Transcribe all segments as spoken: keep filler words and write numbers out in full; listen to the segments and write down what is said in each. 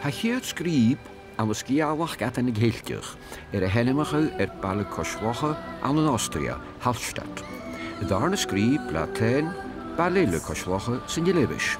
Tha a' chiad sgrìob ann an sgeulachd Eadar na Ceilteach air a h-ainmeachadh air baile cois locha ann an Austria, Hallstatt. An dàrna sgrìob, Là Theinn, baile eile cois locha san Eilbheis.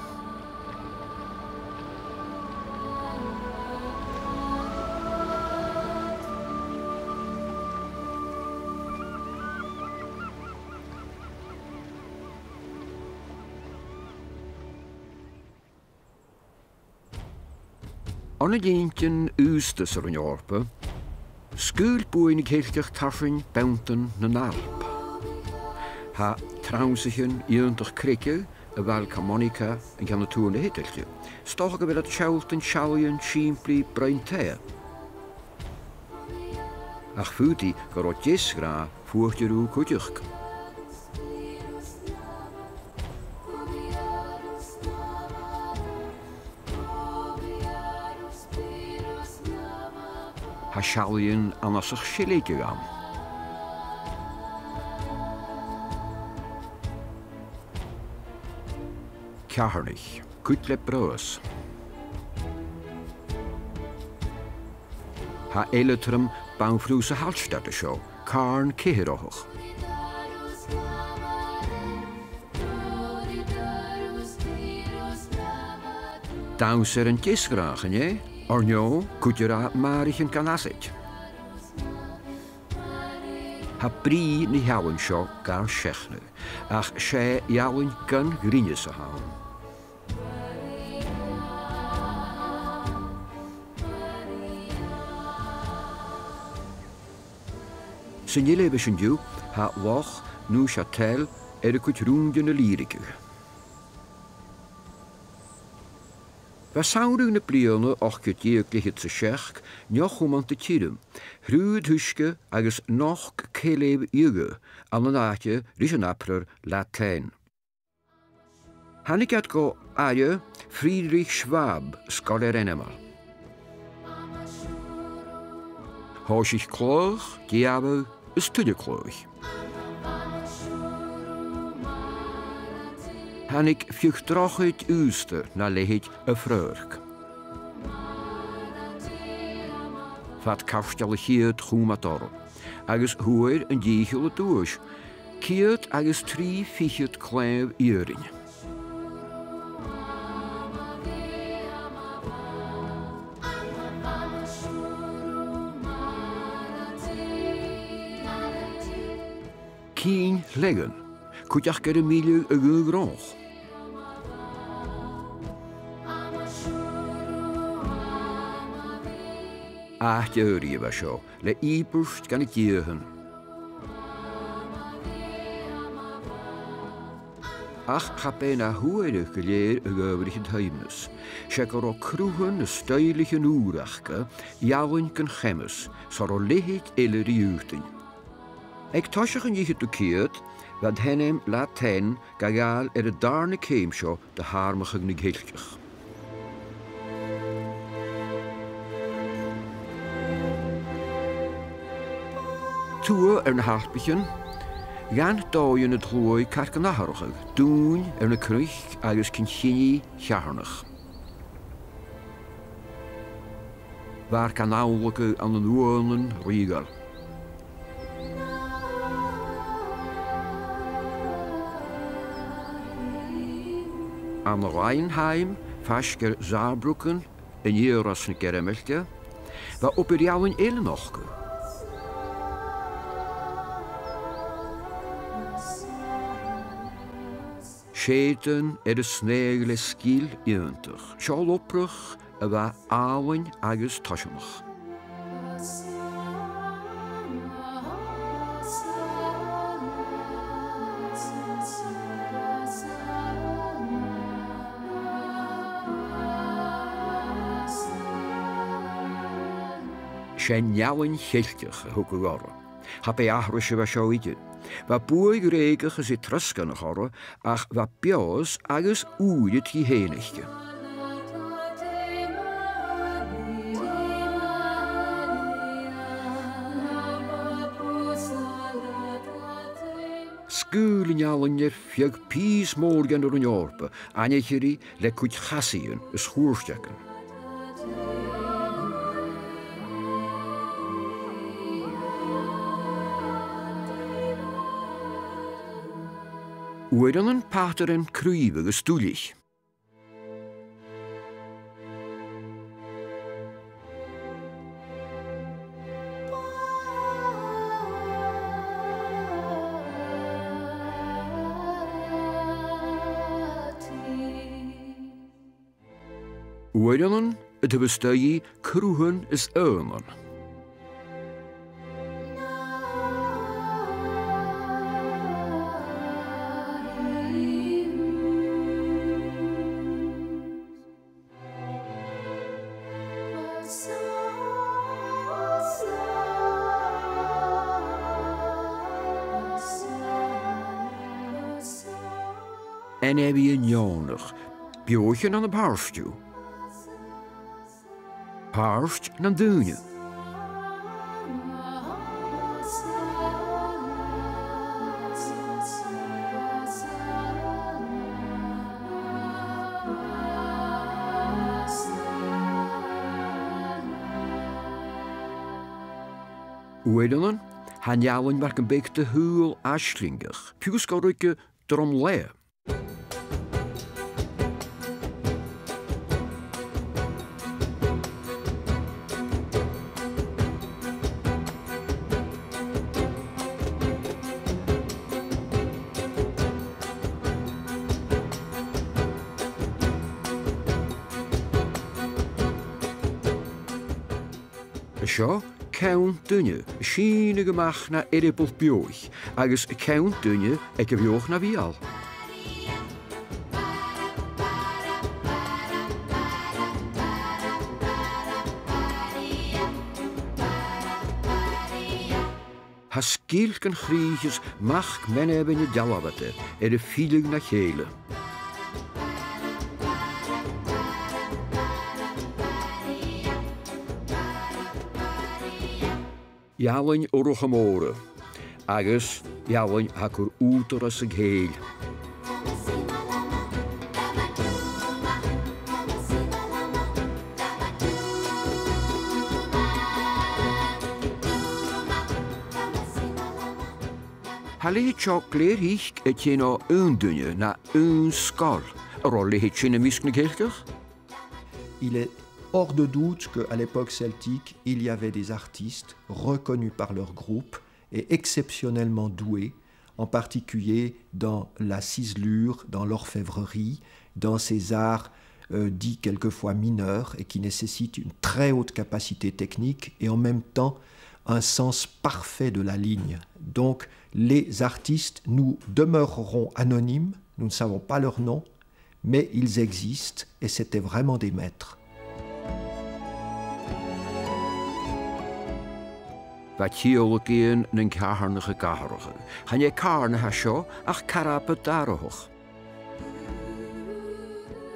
Ann an linntean aosta sa Roinn Eòrpa, sgaoil buaidh na Ceilteach tarsainn beanntan nan Alp. Tha trannsa iongantach creige, a' Val Camonica, an ceann a tuath na h-Eadailte. 'S dòcha gu bheil iad a' sealltainn seallaidhean sìmplidh broinn-taighe. Ach faodaidh gun robh deas-ghnàth fuaite riutha cuideachd. Tha seallaidhean annasach seilge ann. Ceatharnaich, cuid le brògas. Tha eileadhram banfhriutha Hallstatt an seo, càrn ceithir-fhothach. Dannsa air an deas-ghnàth, an e? Air neo, cuid a ràdh màraichean gan asaid. Tha brìgh na h-ealain seo gar seachnadh, ach 's e ealain gun ghrìonas a th' ann. San Eilbheis an-diugh, tha Loch Neuchâtel air a cuid rùintean a lìbhrigeadh. Bha samhradh na bliadhna ochd ceud deug leth-cheud 's a seachd neo-chumanta tioram, thrùir uisge agus nochd cèilidh fhada ann an àite ris an abrar Là Theinn. Thàinig iad gu aire Friedrich Schwab, sgoilear ainmeil. Thòisich cladhach, diadhadh is tuilleadh cladhaich. Thàinig fiodh drochaid aosta na leithid a' Phradhairc. Fad cairteal a' chiad chùm iad orra, agus fhuair an dìcheall a' duais, ceud agus trì fichead claidheamh iarainn. Cinn Shleamhain, cuideachd air am milleadh a' Ghàidhealtachd. Àite adhraidh a bha seo, le ìobairt dha na diathan. Ach cha b' e na h-uairean gu lèir a dh'adhbhraich an t-aoibhneas. 'S e gun robh cruthan is stoidhlichean ùra aca, ealain gun cheumas, 's an robh leithid eile ri fhaotainn. Aig toiseach an fhicheadamh ceud, bha an t-ainm Là Theinn ga ghabhail air an dàrna ceum seo de thàrlachadh na Ceilteach. Tuath air na h-Alpaichean, dh'fhan dòighean an t-sluaigh car gun atharrachadh, dùin air na cnuic agus cinn chinnidh cheatharnach. Bha iad gan amhlagadh ann an uain rìoghail. Ann an Rheinheim, faisg air Saarbrücken, an iar-ros na Gearmailte, bha obair-ealain eile nochdadh. Seudan air an snaidheadh le sgil iongantach. Seòl-obrach a bha àlainn agus toiseanach. Sin ealain Cheilteach a thugadh orra. Cha b' e aithris a bha seo idir. Bha buaidh Ghrèigich is Etruscanach orra, ach bha beòshlaint agus ùidh aca fhèin aice. Sgaoil an ealain air feadh pìos mòr dhen Roinn Eòrpa, aithnichear i le cuid chasaidhean is chuairteagan. Uaireannan pàtran craoibhe agus duilich. Uaireannan, a' toirt a-steach cruthan is aonan. An e a bhith neònach, beothaichean ann am pàirt dhiubh? Pàirt nan daoine. Uaireannan, tha an ealain mar gum biodh de shaoghal aislingeach, piuthar sgoraige drom-laighe. Seo ceann-duine, a' sìneadh a-mach na earball beothaich, agus ceann-duine aig a' bheothach na bheul. Tha sgil gun chrìoch is mac-meanmna dealbhte air am filleadh na chèile. Ealain urracha mòra, agus ealain a tha a' cur ùghdarras an cèill. Tha leithid seo glè thric a' tighinn o aon duine no aon sgoil. An robh leithid sin am measg nan Ceilteach? Il est hors de doute qu'à l'époque celtique, il y avait des artistes reconnus par leur groupe et exceptionnellement doués, en particulier dans la ciselure, dans l'orfèvrerie, dans ces arts, euh, dits quelquefois mineurs et qui nécessitent une très haute capacité technique et en même temps un sens parfait de la ligne. Donc, les artistes, nous demeurerons anonymes, nous ne savons pas leur nom, mais ils existent et c'était vraiment des maîtres. Bha tiodhlacaidhean nan càrnach ag atharrachadh. Chan e càrn a tha seo ach carabad atharrachadh.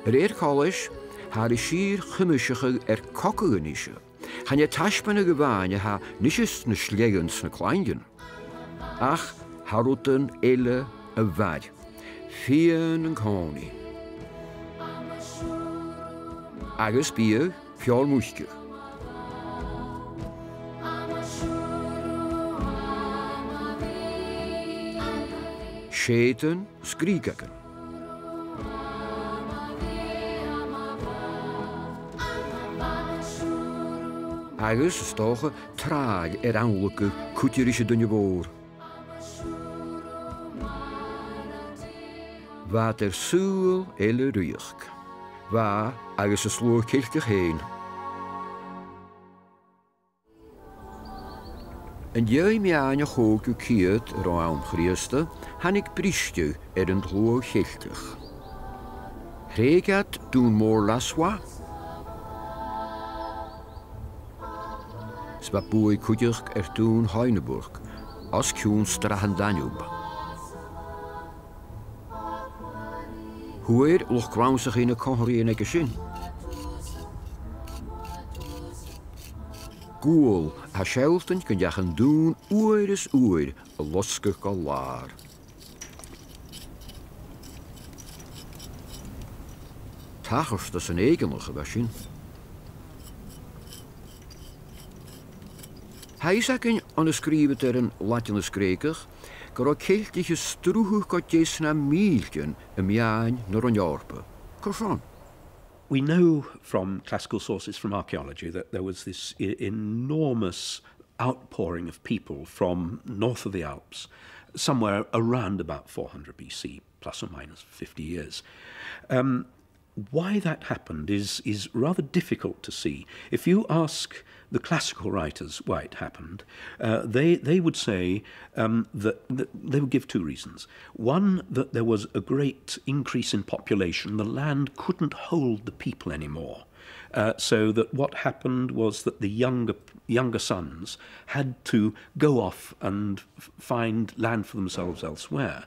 A rèir choltais, thathar a' sìor chuimseachadh air cogadh a-nise. Chan e taisbeanadh a-mhàin a tha a-nis anns na sleaghan 's na clangan, ach tha rudan eile a mhair, fìon an-còmhnaidh. Agus biadh, feòil muice. Seudan 's grìogagan. Agus, is dòcha, tràigh air ionnsachadh cuide ris an duine mhòr. Bha iad air saoghal eile a ruighinn. Bha, agus an sluagh Ceilteach fhèin. An dèidh meadhan a' chòigeamh ceud ro àm Chrìosda, thàinig bristeadh air an t-sluagh Cheilteach. Thrèig iad dùn mòr Laswa, 's bha buaidh cuideachd air dùn Lùnebourg, os cionn Srath an Danube. Fhuair luchd-rannsachaidh na comharraidhean aige sin gual a tha a' sealltainn gun deach an dùn uair is uair a losgadh gu làr. Tachartas an èiginneach a bha sin. Tha fios againn o na sgrìobhadairean Laideann is Greugach gun robh Ceiltich a' sruthadh gu deas nam mìltean am meadhan na Roinn Eòrpa. Carson? We know from classical sources, from archaeology, that there was this e-, enormous outpouring of people from north of the Alps, somewhere around about four hundred B C, plus or minus fifty years. Um, why that happened is, is rather difficult to see. If you ask the classical writers why it happened, uh, they, they would say, um, that, that they would give two reasons. One, that there was a great increase in population. The land couldn't hold the people anymore. Uh, so that what happened was that the younger, younger sons had to go off and f-, find land for themselves elsewhere.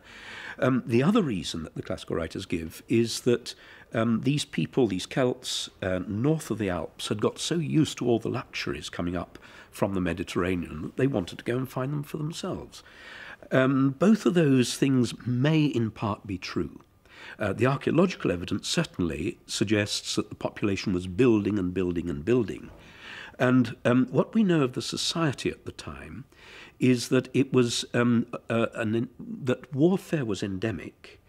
Um, the other reason that the classical writers give is that, um, these people, these Celts, uh, north of the Alps, had got so used to all the luxuries coming up from the Mediterranean that they wanted to go and find them for themselves. Um, both of those things may in part be true. Uh, the archaeological evidence certainly suggests that the population was building and building and building. And, um, what we know of the society at the time is that it was, um, uh, an, that warfare was endemic,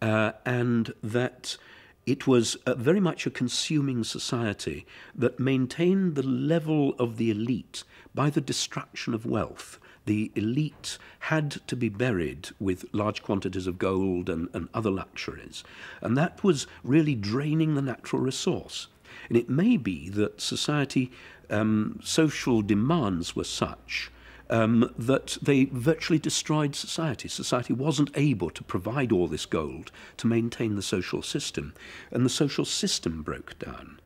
uh, and that it was, uh, very much a consuming society that maintained the level of the elite by the destruction of wealth. The elite had to be buried with large quantities of gold and, and other luxuries, and that was really draining the natural resource. And it may be that society, um, social demands were such, um, that they virtually destroyed society. Society wasn't able to provide all this gold to maintain the social system, and the social system broke down.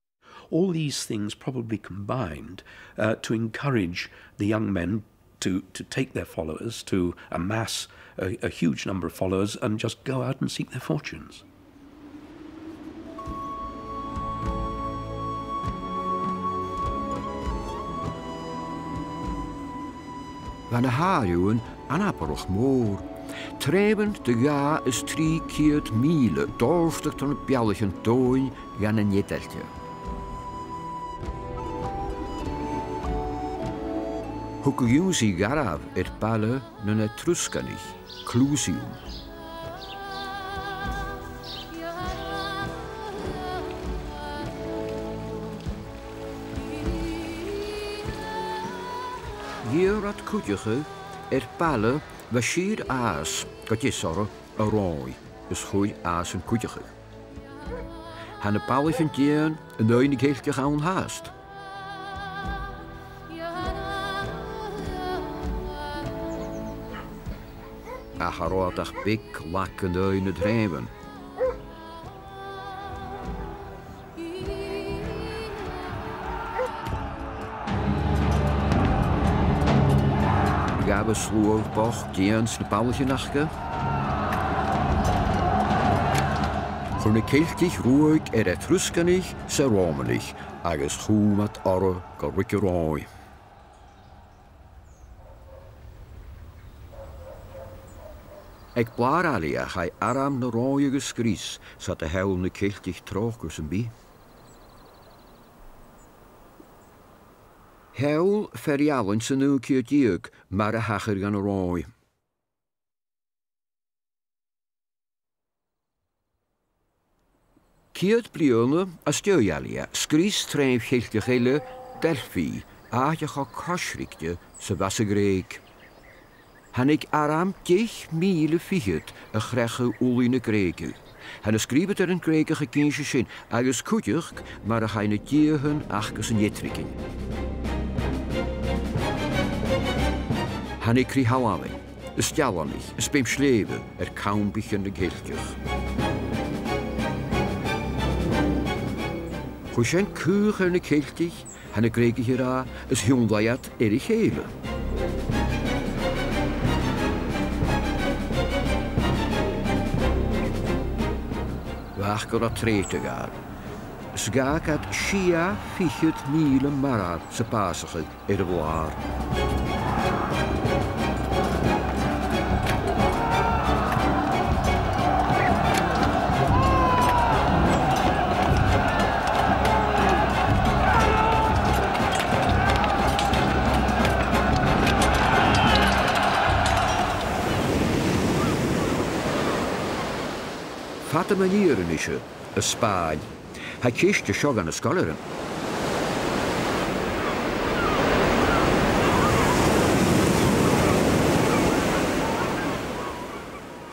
All these things probably combined, uh, to encourage the young men to, to take their followers, to amass a, a huge number of followers and just go out and seek their fortunes. Bha na h-àireamhan anabarrach mòr. Treubhan de dhà is trì ceud mìle dòrtadh tro na bealaichean domhainn dha na h-Eadailte. Thug iad ionnsachadh gharbh air baile nan Etruscanaich, Clusium. Dh'iarr iad cuideachadh air baile a bha sìor fhàs gu deas orra, an Ròimh, is chuir iadsan cuideachadh. Tha na ballachan dìon an aghaidh na Ceilteach ann fhathast. Ach cha robh iad ach beag lag an aghaidh nan treubhan. Ghabh an sluagh bochd dìon sna ballachan aca. Chuir na Ceilteach ruaig air Etruscanaich 's air Ròmanaich agus chùm iad orra gu ruige Ròimh. Aig blàr Ailigh chaidh arm na Ròimh agus sgrios 's iad a sheall na Ceilteach tròcair sam bith. Sheall fear ealain san naoidheamh ceud deug mar a thachair dha na Ròimh. Ceud bliadhna às dèidh Ailigh, sgrios treubh Cheilteach eile, Delphi, àite cho coisrigte 's a bha sa Ghrèig. Thàinig arm deich mìle fichead a chreachadh ulaidh na Grèige. Tha na sgrìobhadairean Grèigeach ag innse sin agus cuideachd mar a chaidh na diathan aca san eatraigin. Thàinig crith-thalmhainn, is dealanaich, is beum-slèibhe air campa nan Ceilteach. Chuir sin caochadh air na Ceilteach, tha na Greugaich ag ràdh, is thionndaidh iad air a chèile. Bha aca ri treutha a ghabhail. 'S dh'fhàg iad sia fichead mìle marbh 's a bàsachadh air a' bhlàr. Fada mun iar a-nise, an Spàinn. Tha ceist seo dha na sgoilearan.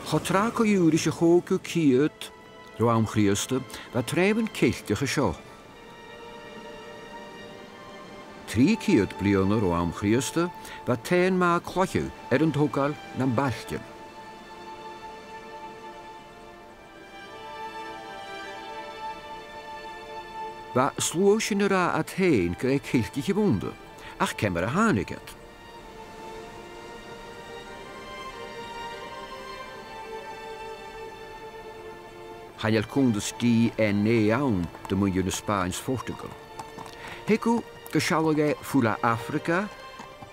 Cho tràth co-dhiù ris a' chòigeamh ceud ro àm Chrìosda, bha treubhan Ceilteach an seo. Trì ceud bliadhna ro àm Chrìosda, bha taighean math cloiche air an togail nam bailtean. Bha sluagh sin ag ràdh iad fhèin gur e Ceiltich a bh' annta, ach ciamar a thàinig iad? Chan eil cunntas D N A ann do mhuinntir na Spàinn 's Phortagail. Theagamh gun sealladh e fuil Afraga,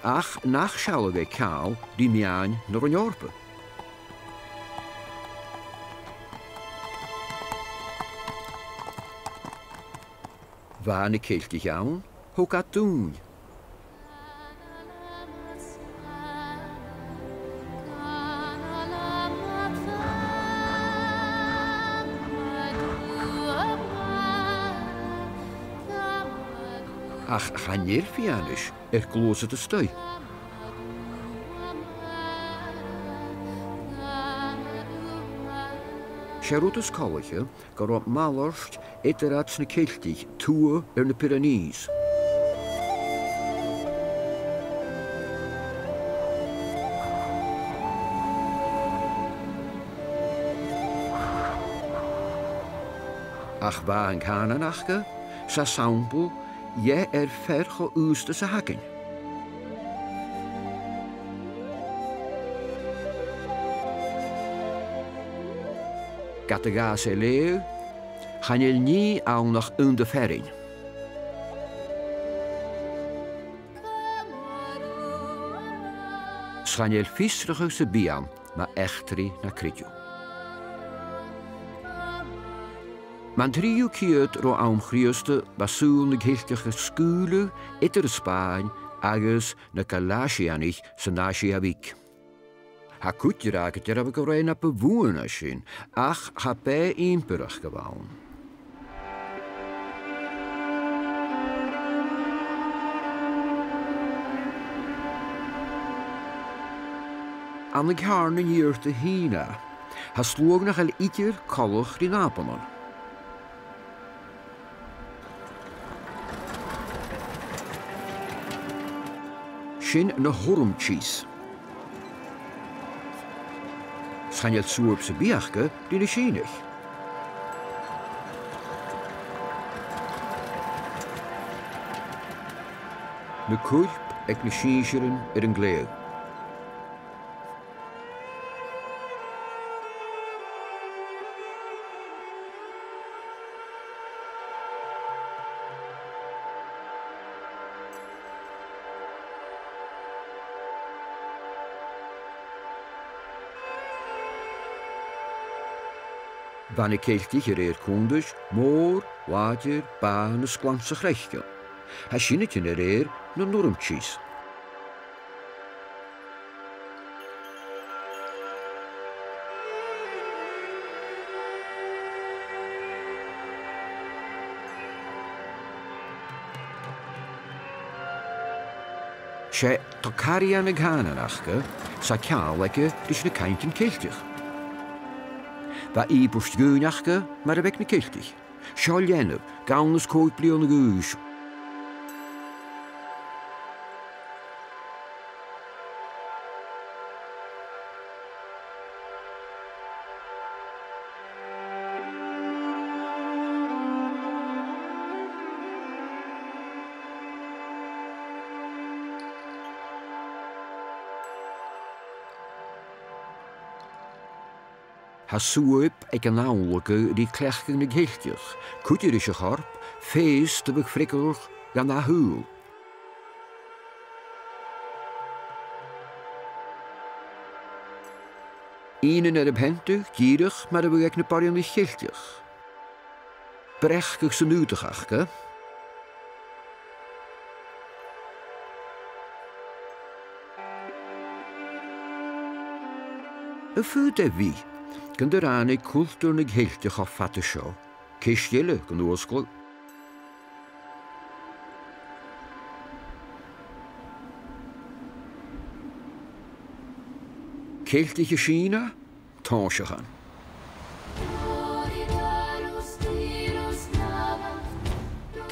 ach nach sealladh e ceangal ri meadhan na Roinn Eòrpa. Bha na Ceiltich ann, thog iad dùin. Ach chan eil fianais air gluasad a-staigh. 'S e rud as coltaiche gun robh malairt eadar iad 's na Ceiltich tuath air na Pyrenees. Ach bha an cànan aca, 's e sampall dheth air fear cho aosta 's a th' againn. Ged a ghabhas e leughadh, chan eil nì ann ach aon de fearainn. 'S chan eil fiosrachadh sam bith ann mu eachdraidh na creideamh. Mun tritheamh ceud ro àm Chrìosda, bha saoghal nan Ceilteach a' sgaoileadh eadar an Spàinn agus na Galàisianaich san Àisia Bhig. Tha cuid ag ràdh gu dearbh gun robh e na bu mhotha na sin, ach cha b' e ìmpire a bh' ann. Ann an ceàrn an iar-thuath, tha sluagh nach eil idir coltach ri Nàpoleon. Sin na h-Urumqis. 'S chan eil suaip sam bith aca ri na Sìneach. Na cuirp aig na sinnsirean air an glèidheadh. Bha na Ceiltich, a rèir cunntais, mòr, làidir, bàn is glan sa chroit. Tha sin a' tighinn a rèir nan Urumqis. Seo Tocharion an cànan aca, 's e ceangal aige ris na cainntean Ceilteach. Bha ìobairt dhaoine aca mar a bh' aig na Ceiltich. Seo leanabh, gann is còig bliadhna a dh'aois. Tha suaip aig an àm a' cleachdadh nan Ceilteach, cuide ris a' chorp, fèist a bhiodh freagarrach dhan ath shaoghal. Ionnan air am peantadh, dìreach mar a bhiodh aig na boireannaich Cheilteach. Breacadh san aodach aca. Am faod e bhith? gun do ràinig cultar na Ceilteach cho fada seo, ceist eile gun fhosgladh. Ceiltich à Sìona, tòimhseachan.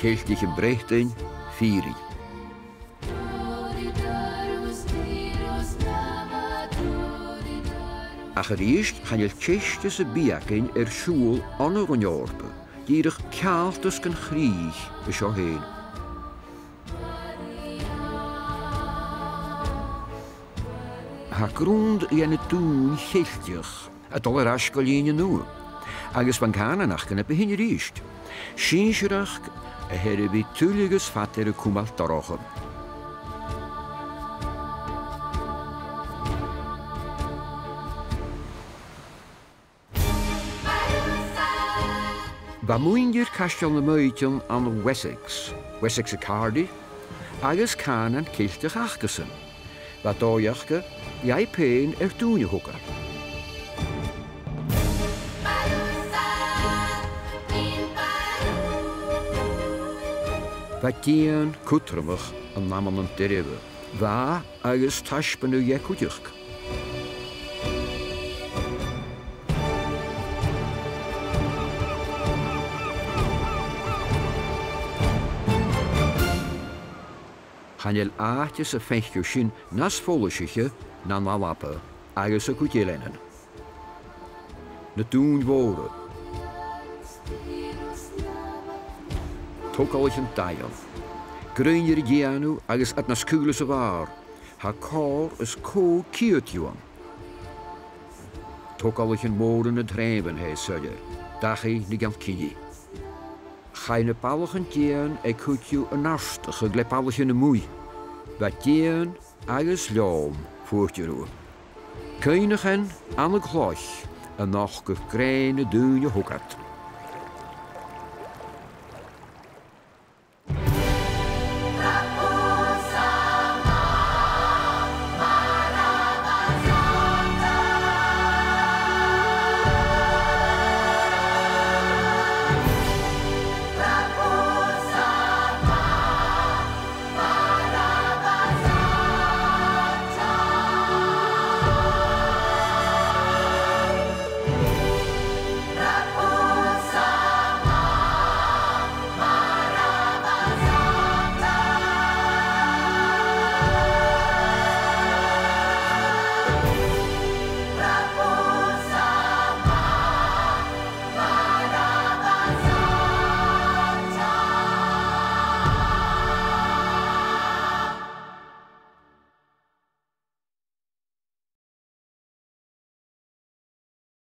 Ceiltich am Breatainn, fìrinn. Ach a-rithist, chan eil ceist sam bith againn air siubhal ann an Roinn Eòrpa, dìreach ceangailte ris an chrìch an seo fhèin. Tha grunnd dha na daoine Ceilteach a' dol air ais gu linn an-diugh, agus bha an cànan aca na bu shine a-rithist. Sinnsireachd a tha air a bhith tuilleadh is fada air a cumail dorcha. Bha muinntir Chaisteal na Maighdeann ann an Wessex, Wessex a' Chàrdaidh, agus cànan Ceilteach acasan. Bha dòigh aca dhaibh fhèin air daoine a thogail. Bha dìon cudromach ann an amannan doirbh. Bha agus taisbeanadh e cuideachd. Chan eil àite sam bith a tha sin nas follaiseach na an Alba agus a cuid eileanan. Na dùin mhòra. Togalaichean daingeann. Grèim air an dèanamh agus iad nas caoile sa bhàrr. Tha còrr is còig ceud dhiubh ann. Togalaichean mòra nan treubhan a tha soilleir, dachaigh nan ceann-cinnidh. Chaidh na ballachan dìon aig cuid dhiubh a neartachadh le ballachan a-muigh. Bha dìon agus leòm fuaite riutha. Cuimhneachan ann an cloich a' nochdadh grèim nan daoine a thog iad.